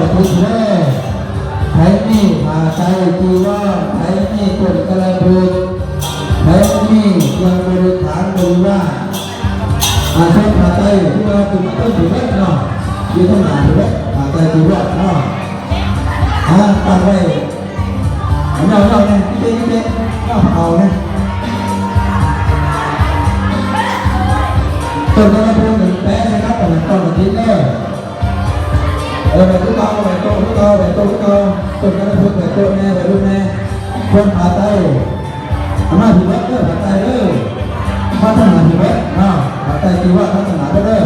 ກະທິນເດີ ໃຜມີຜ້າໄຕຈີວອນ ໃຜມີຕົ້ນກາລະພຶກ ໃຜມີເຄື່ອງບໍລິຂານບໍລິວານ ອາ ເຊິ່ນຜ້າໄຕທີ່ວ່າເປັນຕົ້ນຢູ່ເບິດເນາະ ຢູ່ທາງໜ້າຢູ່ເບິດ ຜ້າໄຕຈີວອນເນາະ ອາ ຕັ້ງໄວ້ ເອົາເອົາແນ່ ເປັນເປັນເອົາແນ່ ຕົ້ນກາລະພຶກແປະໃສ່ກັບອັນນັ້ນ ຕົ້ນກະທິນເດີ. ເອີ ໄວ້ຄືເກົ່າ ໄວ້ໂຕະຄືເກົ່າ ໄວ້ໂຕະຄືເກົ່າ ຕົ້ນກາລະພຶກໄວ້ໂຕະແນ່ ໄວ້ລຸ້ນແນ່ ສ່ວນຜ້າໄຕ ເອົາມາທີ່ເບິດເດີ ຜ້າໄຕເດີ ມາທາງໜ້າທີ່ເບິດເນາະ ຜ້າໄຕທີ່ວ່າມາທາງໜ້າເບິດເດີ.